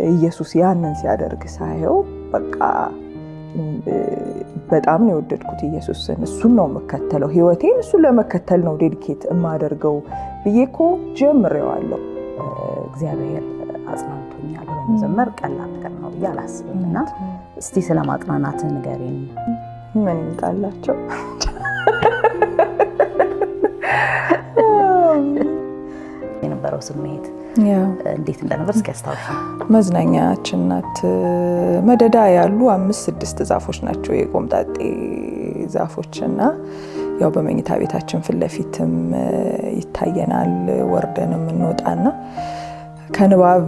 ኢየሱስ ያንን ሲያደርግ ሳየው በቃ በጣም ነው የወደድኩት ኢየሱስን። እሱን ነው የምከተለው፣ ህይወቴን እሱን ለመከተል ነው dedicate የማደርገው ብዬ እኮ ጀምሬዋለሁ። እግዚአብሔር አጽናንቶኛል ብሎ መዘመር ቀላል ነገር ነው ብዬ አላስብም። እና እስቲ ስለ ማጽናናት ንገሪን። ምን ይምጣላቸው? የነበረው ስሜት እንዴት እንደነበር እስኪ አስታውሺ። መዝናኛችን ናት። መደዳ ያሉ 5-6 ዛፎች ናቸው የቆምጣጤ ዛፎች፣ እና ያው በመኝታ ቤታችን ፊት ለፊትም ይታየናል። ወርደንም እንወጣና ከንባብ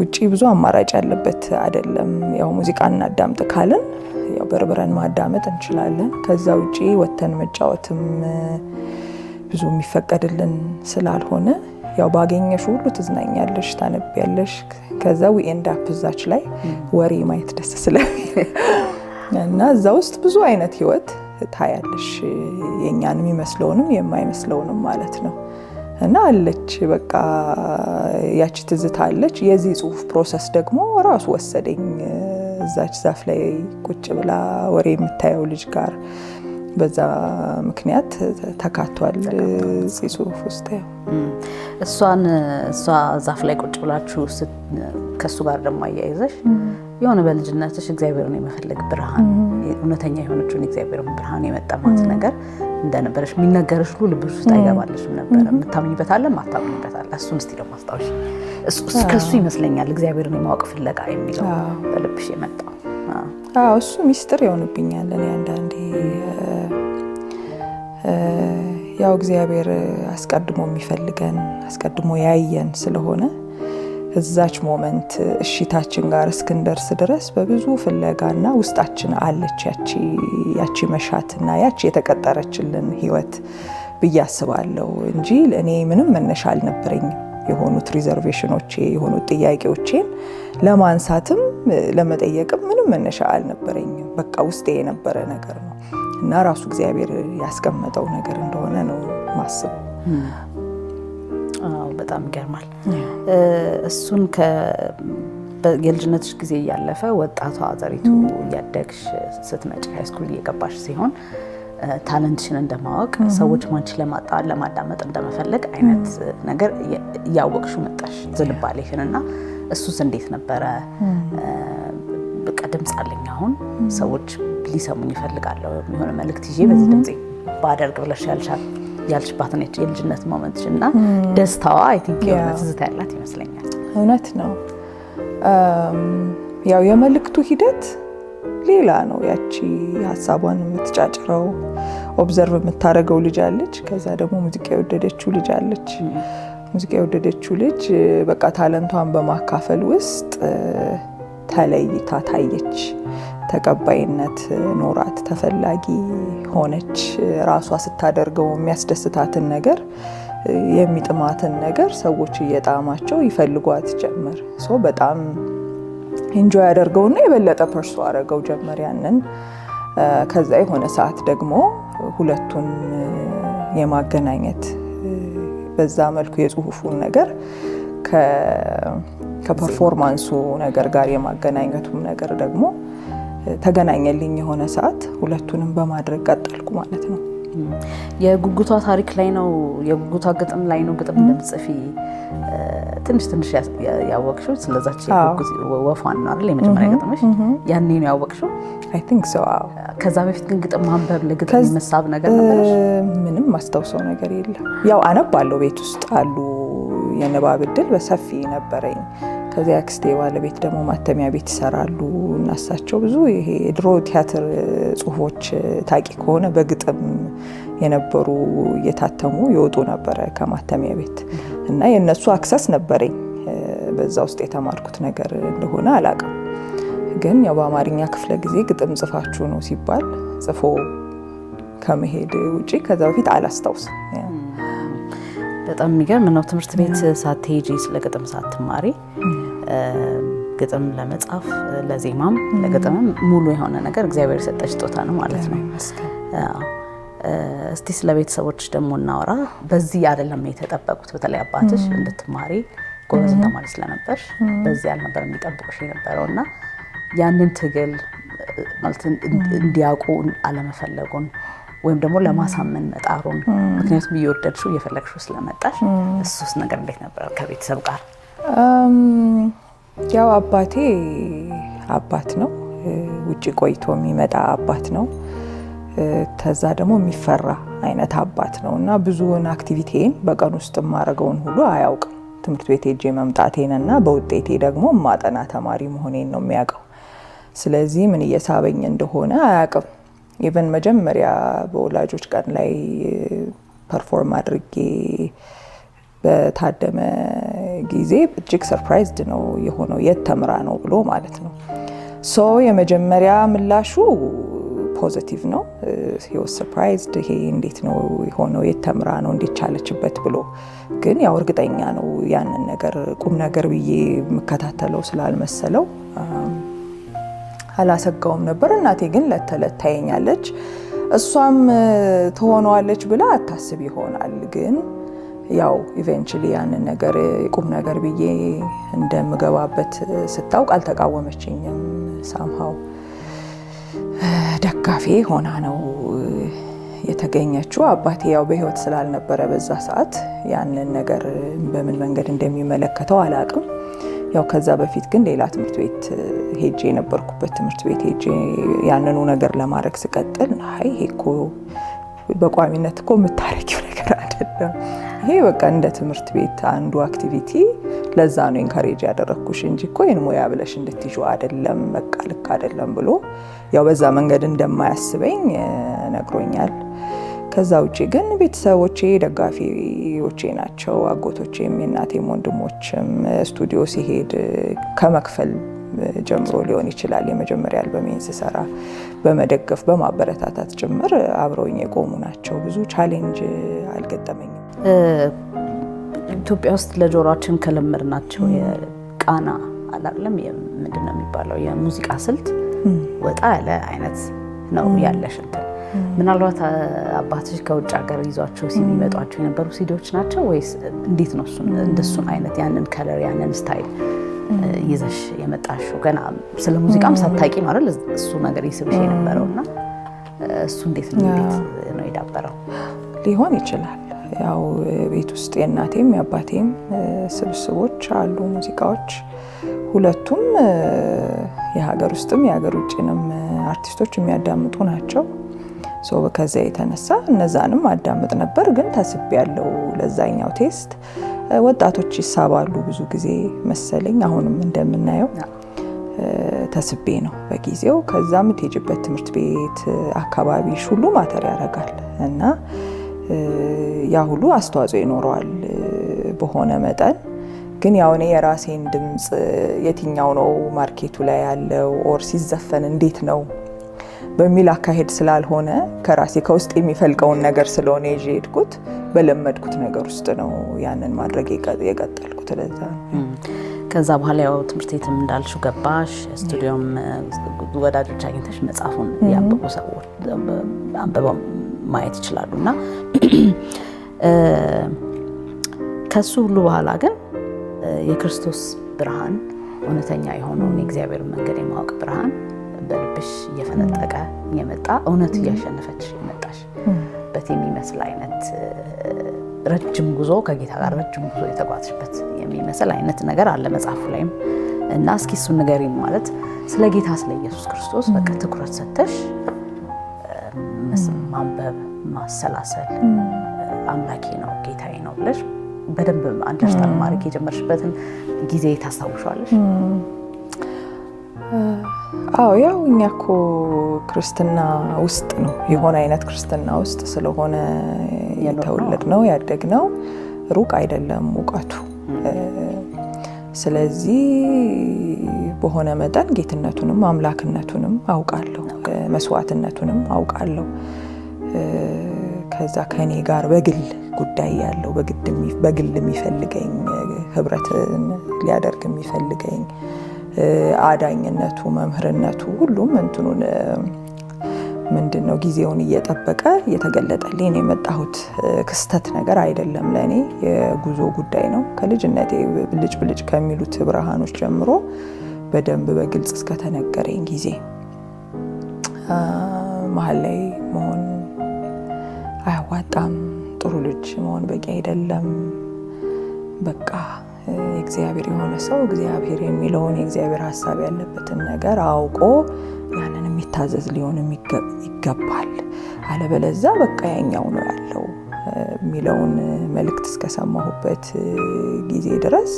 ውጪ ብዙ አማራጭ ያለበት አይደለም። ያው ሙዚቃ እናዳምጥ ካልን ያው በርብረን ማዳመጥ እንችላለን። ከዛ ውጪ ወተን መጫወትም ብዙ የሚፈቀድልን ስላልሆነ ያው ባገኘሽ ሁሉ ትዝናኛለሽ፣ ታነቢያለሽ። ከዛ we end up እዛች ላይ ወሬ ማየት ደስ ስለሚል እና እዛ ውስጥ ብዙ አይነት ህይወት ታያለሽ፣ የእኛን የሚመስለውንም የማይመስለውንም ማለት ነው። እና አለች፣ በቃ ያቺ ትዝታ አለች። የዚህ ጽሁፍ process ደግሞ ራሱ ወሰደኝ እዛች ዛፍ ላይ ቁጭ ብላ ወሬ የምታየው ልጅ ጋር። በዛ ምክንያት ተካቷል እዚህ ጽሁፍ ውስጥ። እሷ ዛፍ ላይ ቁጭ ብላችሁ ከእሱ ጋር ደግሞ አያይዘሽ የሆነ በልጅነትሽ እግዚአብሔርን የመፈለግ ብርሃን፣ እውነተኛ የሆነችውን እግዚአብሔርን ብርሃን የመጠማት ነገር እንደነበረሽ የሚነገርሽ ሁሉ ልብሽ ውስጥ አይገባልሽም ነበረ። የምታምኝበት አለ፣ የማታምኝበት አለ። እሱን እስቲ ደግሞ አስታውሺ። ከእሱ ይመስለኛል እግዚአብሔርን የማወቅ ፍለጋ የሚለው በልብሽ የመጣው። አዎ፣ እሱ ሚስጥር ይሆንብኛል። እኔ አንዳንዴ ያው እግዚአብሔር አስቀድሞ የሚፈልገን፣ አስቀድሞ ያየን ስለሆነ እዛች moment እሺታችን ጋር እስክንደርስ ድረስ በብዙ ፍለጋና ውስጣችን አለች ያቺ መሻትና ያቺ የተቀጠረችልን ህይወት ብዬ አስባለሁ እንጂ እኔ ምንም መነሻ አልነበረኝም። የሆኑት reservation ኦቼ፣ የሆኑት ጥያቄዎቼን ለማንሳትም ለመጠየቅም ምንም መነሻ አልነበረኝም። በቃ ውስጤ የነበረ ነገር ነው እና ራሱ እግዚአብሔር ያስቀመጠው ነገር እንደሆነ ነው ማስበው። አዎ፣ በጣም ይገርማል። እሱን የልጅነትሽ ጊዜ እያለፈ ወጣቷ ዘሪቱ እያደግሽ ስትመጪ፣ high school እየገባሽ ሲሆን talent ሽን እንደማወቅ፣ ሰዎች ማንቺ ለማዳመጥ እንደመፈለግ አይነት ነገር እያወቅሽው መጣሽ ዝንባሌሽን። እና እሱስ እንዴት ነበረ? በቃ ድምፅ አለኝ፣ አሁን ሰዎች ሊሰሙኝ ይፈልጋለሁ፣ የሆነ መልእክት ይዤ በዚህ ድምፄ ባደርግ ብለሽ ያልሽባትን የልጅነት moment ሽ እና ደስታዋ I think የሆነ ትዝታ ያላት ይመስለኛል። እውነት ነው። ያው የመልእክቱ ሂደት ሌላ ነው። ያቺ ሀሳቧን የምትጫጭረው፣ observe የምታደርገው ልጅ አለች። ከዛ ደግሞ ሙዚቃ የወደደችው ልጅ አለች። ሙዚቃ የወደደችው ልጅ በቃ talent ቷን በማካፈል ውስጥ ተለይታ ታየች። ተቀባይነት ኖራት፣ ተፈላጊ ሆነች። ራሷ ስታደርገው የሚያስደስታትን ነገር፣ የሚጥማትን ነገር ሰዎች እየጣማቸው ይፈልጓት ጀመር። So በጣም enjoy ያደርገውና የበለጠ pursue አደረገው ጀመር ያንን። ከዛ የሆነ ሰዓት ደግሞ ሁለቱን የማገናኘት፣ በዛ መልኩ የጽሁፉን ነገር ከ performance ኡ ነገር ጋር የማገናኘቱም ነገር ደግሞ ተገናኘልኝ። የሆነ ሰዓት ሁለቱንም በማድረግ ቀጠልኩ ማለት ነው። የጉጉቷ ታሪክ ላይ ነው፣ የጉጉቷ ግጥም ላይ ነው ግጥም እንደምትጽፊ ትንሽ ትንሽ ያወቅሽው። ስለዛች ወፏን ነው አይደል የመጀመሪያ ግጥምሽ? ያኔ ነው ያወቅሽው? I think so፣ አዎ። ከዛ በፊት ግን ግጥም ማንበብ፣ ለግጥም የመሳብ ነገር ነበረሽ? ምንም ማስታውሰው ነገር የለም። ያው አነባለሁ፣ ቤት ውስጥ አሉ፣ የንባብ እድል በሰፊ ነበረኝ። ከዚያ አክስቴ ባለቤት ደግሞ ማተሚያ ቤት ይሰራሉ እና እሳቸው ብዙ ይሄ የድሮ ቲያትር ጽሁፎች ታቂ ከሆነ በግጥም የነበሩ እየታተሙ ይወጡ ነበረ ከማተሚያ ቤት እና የእነሱ access ነበረኝ። በዛ ውስጥ የተማርኩት ነገር እንደሆነ አላውቅም። ግን ያው በአማርኛ ክፍለ ጊዜ ግጥም ጽፋችሁ ነው ሲባል ጽፎ ከመሄድ ውጪ ከዛ በፊት አላስታውስም። በጣም የሚገርም ነው። ትምህርት ቤት ሳትሄጂ፣ ስለ ግጥም ሳትማሪ ግጥም ለመጻፍ፣ ለዜማም ለግጥምም ሙሉ የሆነ ነገር እግዚአብሔር የሰጠሽ ስጦታ ነው ማለት ነው። እስቲ ስለ ቤተሰቦች ደግሞ እናወራ። በዚህ አይደለም የተጠበቁት። በተለይ አባትሽ እንድትማሪ ጎበዝ ተማሪ ስለነበርሽ በዚህ አልነበር የሚጠብቁሽ የነበረው እና ያንን ትግል ማለት እንዲያውቁ አለመፈለጉን ወይም ደግሞ ለማሳመን መጣሩን፣ ምክንያቱም እየወደድሽው እየፈለግሽው ስለመጣሽ፣ እሱስ ነገር እንዴት ነበር ከቤተሰብ ጋር? ያው አባቴ አባት ነው፣ ውጭ ቆይቶ የሚመጣ አባት ነው። ከዛ ደግሞ የሚፈራ አይነት አባት ነው እና ብዙውን activity ዬን በቀን ውስጥ የማደርገውን ሁሉ አያውቅም። ትምህርት ቤት ሄጄ መምጣቴን እና በውጤቴ ደግሞ ማጠና ተማሪ መሆኔን ነው የሚያውቀው። ስለዚህ ምን እየሳበኝ እንደሆነ አያውቅም። Even መጀመሪያ በወላጆች ቀን ላይ perform አድርጌ በታደመ ጊዜ እጅግ surprised ነው የሆነው፣ የት ተምራ ነው ብሎ ማለት ነው። So የመጀመሪያ ምላሹ positive ነው። He was surprised፣ ይሄ እንዴት ነው የሆነው፣ የት ተምራ ነው፣ እንዴት ቻለችበት ብሎ፣ ግን ያው እርግጠኛ ነው ያንን ነገር ቁም ነገር ብዬ የምከታተለው ስላልመሰለው አላሰጋውም ነበር። እናቴ ግን ዕለት ተዕለት ታየኛለች። እሷም ትሆነዋለች ብላ አታስብ ይሆናል፣ ግን ያው eventually ያንን ነገር ቁም ነገር ብዬ እንደምገባበት ስታውቅ አልተቃወመችኝም። Somehow ደጋፊ ሆና ነው የተገኘችው። አባቴ ያው በሕይወት ስላልነበረ በዛ ሰዓት ያንን ነገር በምን መንገድ እንደሚመለከተው አላቅም። ያው ከዛ በፊት ግን ሌላ ትምህርት ቤት ሄጄ፣ የነበርኩበት ትምህርት ቤት ሄጄ ያንኑ ነገር ለማድረግ ስቀጥል፣ አይ ይሄ እኮ በቋሚነት እኮ የምታረጊው ነገር አይደለም፣ ይሄ በቃ እንደ ትምህርት ቤት አንዱ activity፣ ለዛ ነው encourage ያደረግኩሽ እንጂ እኮ ይህን ሙያ ብለሽ እንድትይዥ አይደለም፣ በቃ ልክ አይደለም ብሎ ያው በዛ መንገድ እንደማያስበኝ ነግሮኛል። ከዛ ውጭ ግን ቤተሰቦቼ ደጋፊዎቼ ናቸው። አጎቶቼም የእናቴም ወንድሞችም ስቱዲዮ ሲሄድ ከመክፈል ጀምሮ ሊሆን ይችላል፣ የመጀመሪያ አልበሜን ስሰራ በመደገፍ በማበረታታት ጭምር አብረውኝ የቆሙ ናቸው። ብዙ challenge አልገጠመኝም። ኢትዮጵያ ውስጥ ለጆሯችን ከለመድናቸው የቃና አላለም ምንድን ነው የሚባለው የሙዚቃ ስልት ወጣ ያለ አይነት ነው ያለሽ እንትን። ምናልባት አባትሽ ከውጭ ሀገር ይዟቸው የሚመጧቸው የነበሩ ሲዲዎች ናቸው ወይስ እንዴት ነው እንደሱን አይነት ያንን color ያንን style ይዘሽ የመጣሽው? ገና ስለ ሙዚቃም ሳታውቂ ነው አይደል እሱ ነገር ይስብሽ የነበረው? እና እሱ እንዴት ነው የዳበረው? ሊሆን ይችላል። ያው ቤት ውስጥ የእናቴም የአባቴም ስብስቦች አሉ፣ ሙዚቃዎች። ሁለቱም የሀገር ውስጥም የሀገር ውጭንም አርቲስቶች የሚያዳምጡ ናቸው። So ከዚያ የተነሳ እነዛንም አዳምጥ ነበር። ግን ተስቤ ያለው ለዛኛው taste ወጣቶች ይሳባሉ ብዙ ጊዜ መሰለኝ፣ አሁንም እንደምናየው ተስቤ ነው በጊዜው። ከዛ የምትሄጂበት ትምህርት ቤት አካባቢሽ ሁሉ matter ያደርጋል እና ያ ሁሉ አስተዋጽኦ ይኖረዋል በሆነ መጠን። ግን ያው እኔ የራሴን ድምፅ የትኛው ነው market ኡ ላይ ያለው or ሲዘፈን እንዴት ነው በሚል አካሄድ ስላልሆነ፣ ከራሴ ከውስጥ የሚፈልቀውን ነገር ስለሆነ ይዤ ሄድኩት፣ በለመድኩት ነገር ውስጥ ነው ያንን ማድረግ የቀጠልኩት። ለዛ ነው። ከዛ በኋላ ያው ትምህርት ቤትም እንዳልሽው ገባሽ፣ ስቱዲዮም ወዳጆች አግኝተሽ መጽሐፉን ያንብቡ ሰዎች አንብበው ማየት ይችላሉ። እና ከሱ ሁሉ በኋላ ግን የክርስቶስ ብርሃን፣ እውነተኛ የሆነውን የእግዚአብሔር መንገድ የማወቅ ብርሃን በልብሽ እየፈነጠቀ የመጣ፣ እውነት እያሸነፈች የመጣሽ በት የሚመስል አይነት ረጅም ጉዞ፣ ከጌታ ጋር ረጅም ጉዞ የተጓዝሽበት የሚመስል አይነት ነገር አለ መጽሐፉ ላይም። እና እስኪ እሱን ንገሪን። ማለት ስለ ጌታ ስለ ኢየሱስ ክርስቶስ በቃ ትኩረት ሰጥተሽ ማንበብ፣ ማሰላሰል፣ አምላኬ ነው ጌታዬ ነው ብለሽ በደንብ understand ማድረግ የጀመርሽበትን ጊዜ ታስታውሻለሽ? አዎ፣ ያው እኛ እኮ ክርስትና ውስጥ ነው፣ የሆነ አይነት ክርስትና ውስጥ ስለሆነ የተወለድነው ያደግነው፣ ሩቅ አይደለም እውቀቱ። ስለዚህ በሆነ መጠን ጌትነቱንም አምላክነቱንም አውቃለሁ፣ መስዋዕትነቱንም አውቃለሁ። ከዛ ከኔ ጋር በግል ጉዳይ ያለው፣ በግል የሚፈልገኝ፣ ህብረትን ሊያደርግ የሚፈልገኝ፣ አዳኝነቱ፣ መምህርነቱ፣ ሁሉም እንትኑን ምንድን ነው ጊዜውን እየጠበቀ እየተገለጠልኝ ነው የመጣሁት። ክስተት ነገር አይደለም፣ ለእኔ የጉዞ ጉዳይ ነው። ከልጅነቴ ብልጭ ብልጭ ከሚሉት ብርሃኖች ጀምሮ በደንብ በግልጽ እስከተነገረኝ ጊዜ መሀል ላይ መሆን አያዋጣም፣ ጥሩ ልጅ መሆን በቂ አይደለም። በቃ የእግዚአብሔር የሆነ ሰው እግዚአብሔር የሚለውን፣ የእግዚአብሔር ሀሳብ ያለበትን ነገር አውቆ ያንን የሚታዘዝ ሊሆን ይገባል። አለበለዛ በቃ ያኛው ነው ያለው የሚለውን መልእክት እስከሰማሁበት ጊዜ ድረስ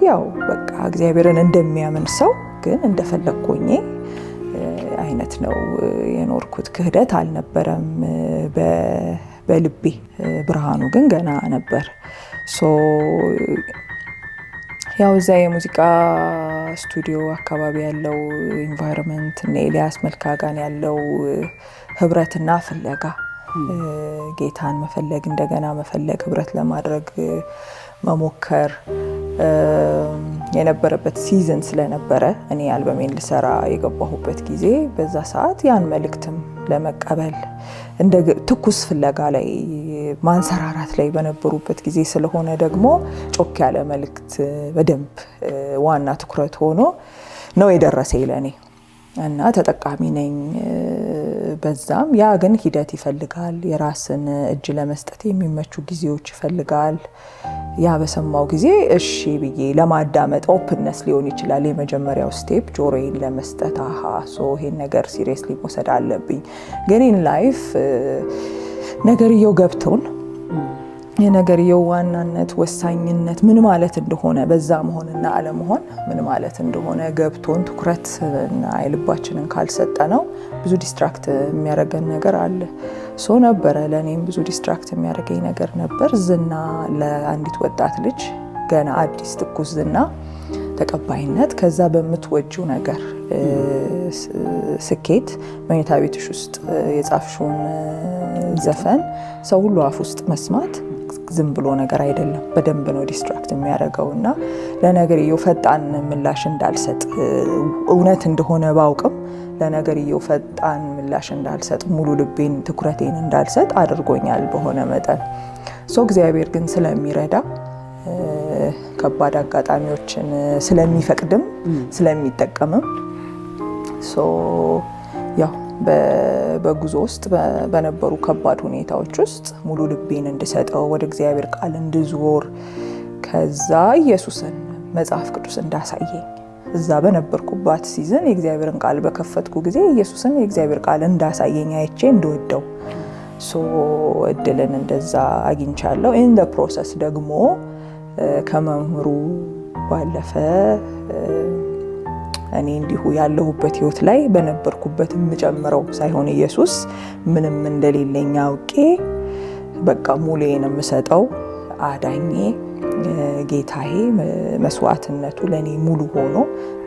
ያው በቃ እግዚአብሔርን እንደሚያምን ሰው ግን እንደፈለግኩ ሆኜ አይነት ነው የኖርኩት። ክህደት አልነበረም በልቤ፣ ብርሃኑ ግን ገና ነበር። So ያው እዛ የሙዚቃ ስቱዲዮ አካባቢ ያለው environment፣ እነ ኤልያስ መልካ ጋር ያለው ህብረትና ፍለጋ፣ ጌታን መፈለግ፣ እንደገና መፈለግ፣ ህብረት ለማድረግ መሞከር የነበረበት season ስለነበረ፣ እኔ አልበሜን ልሰራ የገባሁበት ጊዜ በዛ ሰዓት ያን መልእክትም ለመቀበል እንደ ትኩስ ፍለጋ ላይ፣ ማንሰራራት ላይ በነበሩበት ጊዜ ስለሆነ ደግሞ ጮክ ያለ መልእክት በደንብ ዋና ትኩረት ሆኖ ነው የደረሰኝ ለእኔ እና ተጠቃሚ ነኝ በዛም። ያ ግን ሂደት ይፈልጋል። የራስን እጅ ለመስጠት የሚመቹ ጊዜዎች ይፈልጋል። ያ በሰማው ጊዜ እሺ ብዬ ለማዳመጥ openness ሊሆን ይችላል የመጀመሪያው step፣ ጆሮዬን ለመስጠት፣ አሃ so ይሄን ነገር seriously መውሰድ አለብኝ። ግን in life ነገርየው ገብቶን፣ የነገርየው ዋናነት፣ ወሳኝነት ምን ማለት እንደሆነ፣ በዛ መሆንና አለመሆን ምን ማለት እንደሆነ ገብቶን ትኩረት እና የልባችንን ካልሰጠነው ብዙ distract የሚያደርገን ነገር አለ። So ነበረ፣ ለእኔም ብዙ distract የሚያደርገኝ ነገር ነበር። ዝና፣ ለአንዲት ወጣት ልጅ ገና አዲስ ትኩስ ዝና፣ ተቀባይነት፣ ከዛ በምትወጂው ነገር ስኬት፣ መኝታ ቤትሽ ውስጥ የጻፍሽውን ዘፈን ሰው ሁሉ አፍ ውስጥ መስማት ዝም ብሎ ነገር አይደለም። በደንብ ነው distract የሚያደርገው እና ለነገርየው ፈጣን ምላሽ እንዳልሰጥ፣ እውነት እንደሆነ ባውቅም ለነገርየው ፈጣን ምላሽ እንዳልሰጥ፣ ሙሉ ልቤን ትኩረቴን እንዳልሰጥ አድርጎኛል በሆነ መጠን። So እግዚአብሔር ግን ስለሚረዳ፣ ከባድ አጋጣሚዎችን ስለሚፈቅድም ስለሚጠቀምም፣ so ያው በጉዞ ውስጥ በነበሩ ከባድ ሁኔታዎች ውስጥ ሙሉ ልቤን እንድሰጠው፣ ወደ እግዚአብሔር ቃል እንድዞር፣ ከዛ ኢየሱስን መጽሐፍ ቅዱስ እንዳሳየኝ፣ እዛ በነበርኩባት season የእግዚአብሔርን ቃል በከፈትኩ ጊዜ ኢየሱስን የእግዚአብሔር ቃል እንዳሳየኝ አይቼ እንድወደው so እድልን እንደዛ አግኝቻለሁ። In the process ደግሞ ከመምህሩ ባለፈ እኔ እንዲሁ ያለሁበት ህይወት ላይ በነበርኩበት የምጨምረው ሳይሆን ኢየሱስ ምንም እንደሌለኝ አውቄ በቃ ሙሌን የምሰጠው አዳኜ ጌታዬ መስዋዕትነቱ ለእኔ ሙሉ ሆኖ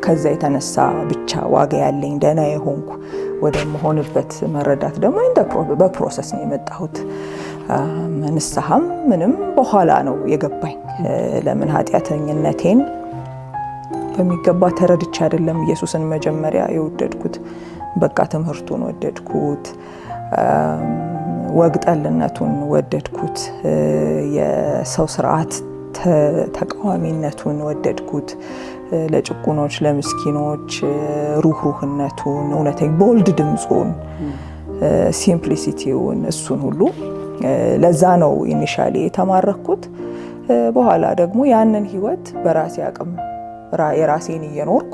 ከዛ የተነሳ ብቻ ዋጋ ያለኝ፣ ደህና የሆንኩ ወደ መሆንበት መረዳት ደግሞ በ process ነው የመጣሁት። ንስሐም ምንም በኋላ ነው የገባኝ። ለምን ኃጢአተኝነቴን በሚገባ ተረድቼ አይደለም ኢየሱስን መጀመሪያ የወደድኩት። በቃ ትምህርቱን ወደድኩት፣ ወግ ጠልነቱን ወደድኩት፣ የሰው ስርዓት ተቃዋሚነቱን ወደድኩት፣ ለጭቁኖች ለምስኪኖች ሩህሩህነቱን፣ እውነተኛ bold ድምፁን፣ simplicity ውን፣ እሱን ሁሉ ለዛ ነው initially የተማረኩት። በኋላ ደግሞ ያንን ህይወት በራሴ አቅም የራሴን እየኖርኩ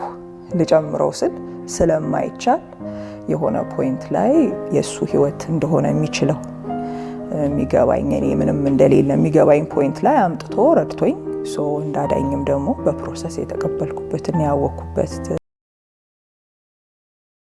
ልጨምረው ስል ስለማይቻል የሆነ point ላይ የእሱ ህይወት እንደሆነ የሚችለው የሚገባኝ፣ እኔ ምንም እንደሌለ የሚገባኝ point ላይ አምጥቶ ረድቶኝ፣ so እንዳዳኝም ደግሞ በ process የተቀበልኩበትና ያወቅኩበት።